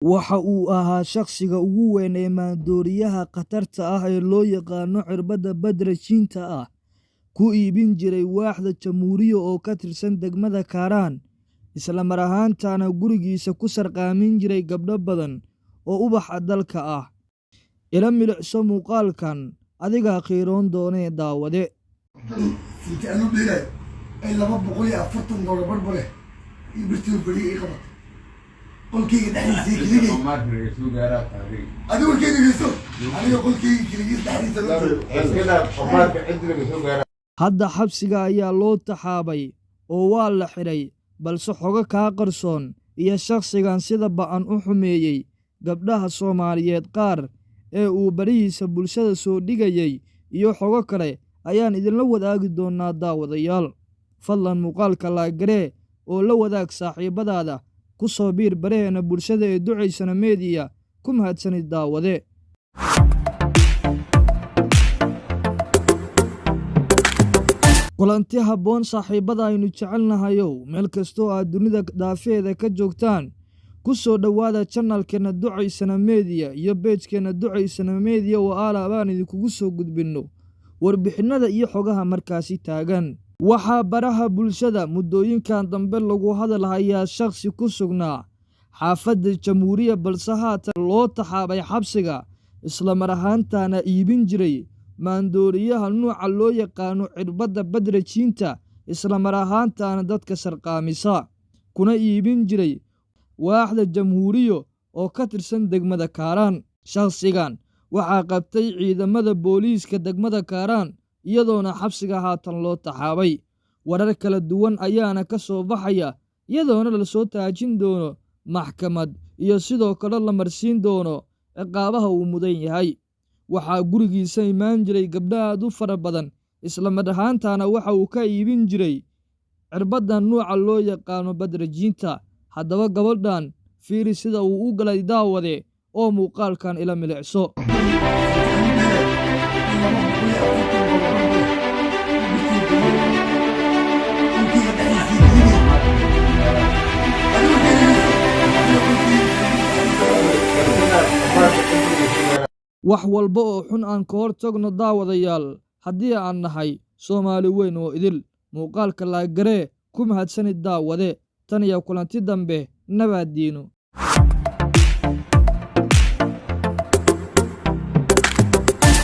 Waxa uu ahaa shakhsiga ugu weyn ee maandooriyaha khatarta ah ee loo yaqaan cirbada badrajinta ah ku iibin jiray waaxda Jamhuuriya oo ka tirsan degmada Kaaraan, isla mar ahaantaana gurigiisa ku sarqaamin jiray gabdho badan oo ubaxa dalka ah. Ila milicso muuqaalkan, adigaa qiiroon doonee daawade. Inta aanu dheeraay ay $240 barbare iyo birtii fadhiya ii qabatay qolkayga dhexdiisa keligay. Adiga warkeyga geyso, aniga qolkayga keligiis dhexdiisa la joogo. Hadda xabsiga ayaa loo taxaabay oo waa la xidhay, balse xogo kaa qarsoon iyo shakhsigan sida ba'an u xumeeyey gabdhaha Soomaaliyeed qaar ee uu barihiisa bulshada soo dhigayay iyo xogo kale ayaan idinla wadaagi doonaa daawadayaal. Fadlan muuqaalka laagaree oo la wadaag saaxiibadaada, ku soo biir baraheena bulshada ee Ducaysana Media. Ku mahadsanid daawade. Kulanti habboon saaxiibada aynu jecelnahayow, meel kastoo aad dunida daafeeda ka joogtaan, ku soo dhowaada channelkeena Ducaysana Media iyo page-keena Ducaysana Media oo aalaab aan idinkugu soo gudbinno warbixinnada iyo xogaha markaasi taagan. Waxaa baraha bulshada muddooyinkan dambe lagu hadal hayaa shakhsi ku sugnaa xaafadda Jamhuuriya balse haatan loo taxaabay xabsiga, isla mar ahaantaana iibin jiray maandooriyaha nuuca loo yaqaano cirbadda badrajiinta, isla mar ahaantaana dadka sarqaamisa, kuna iibin jiray waaxda Jamhuuriya oo ka tirsan degmada Kaaraan. Shakhsigan waxaa qabtay ciidamada booliiska degmada Kaaraan, iyadoona xabsiga haatan loo taxaabay. Warar kala duwan ayaana ka soo baxaya, iyadoona lasoo taajin doono maxkamad iyo sidoo kale la marsiin doono ciqaabaha uu mudan yahay. Waxaa gurigiisa imaan jiray gabdho aad u fara badan, isla mar ahaantaana waxa uu ka iibin jiray cirbaddan nuuca loo yaqaano badrajiinta. Haddaba gabadhan fiiri sida uu u galay daawade oo muuqaalkan ila milicso. $240 barbare iyo birtii fadhiya qolkayga dhexdiisa keligay. Adiga warkeyga geyso, aniga qolkayga keligiis dhexdiisa. Wax walba oo xun aan ka hor tagno daawadayaal, haddii aan nahay Soomaali weyn oo idil. Muuqaalka laagaree, ku mahadsanid daawade. Tan iyo kulanti dambe, nabaad diino.